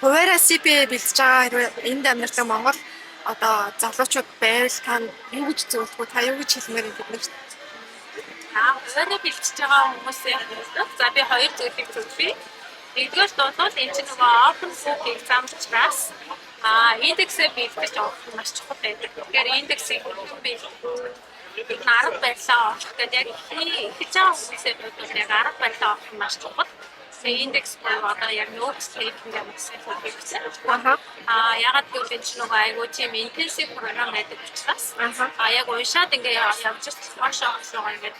Хуваараа CPA бэлдэж байгаа, хэрвээ энд амьдардаг Монгол одоо залуучууд байвал та юу гэж зөвлөх вэ? Та юу гэж хэлмээр юм бид нарт? Аа, өөрөө бэлтжиж байгаа хүмүүсийн хувьд за би хоёр зүйлийг зөвлөе. Нэгдүгээр бол энэ чинь нөгөө open book exam учраас индексээ бэлдэж авах нь маш чухал байдаг. Тэгэхээр индексийг бэлдэх нь, арга барилаа олох гэдэг, яг эхэлж байгаа хүмүүсийн хувьд бол яг арга барилаа олох нь маш чухал. Тэгээ индекс буюу одоо яг note taking гэх мэт хэрэгтэй. Яагаад гэвэл энэ чинь нөгөө айгүй тийм intensive програм байдаг учраас яг уншаад ингээ явж хоошоо хоошоо ингээд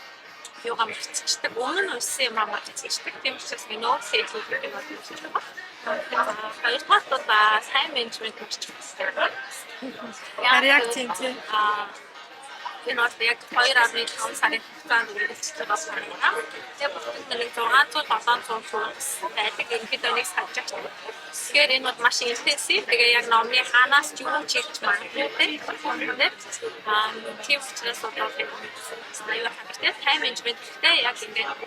юугаа мартчихдаг. Өмнө нь уншсан юмаа мартчихдаг. Тийм учраас ингээ note taking гэх юм бол маш чухал. Хоёрдугаар бол time management маш чухал. Харин яг тийм. Энэ бол яг 2.5 сарын хугацаанд үргэлжлэж байгаа програм. Тэгээ бүтэн нэг 600 700 курс байдаг. Ерөнхийдөө нэг subject. Тэгэхээр энэ бол маш intensive. Тэгээ яг номны хаанаас ч юу ч хийж магадгүй, тийм. Тийм учраас бол аюу хэрэгтэй. Time management хэрэгтэй. Яг ингээд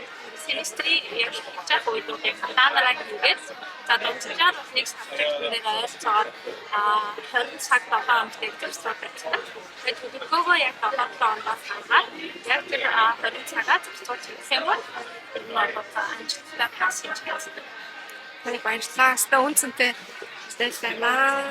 семестрийн яг эхэлж байгаа үед бол яг планераа хийгээд, за, дунджаар бол нэг subject дээр ойролцоогоор 20 цаг 7 хоногт exam барьдаг. Тэгээд төлөвлөгөөгөө яг 7 7 хоногоос хангаад яг тэр 20 цагаа зарцуулж хийх юм бол энэ бол амжилттай pass хийж чаддаг. Баярлалаа. Өстө үнэ цэнтэй баярлалаа.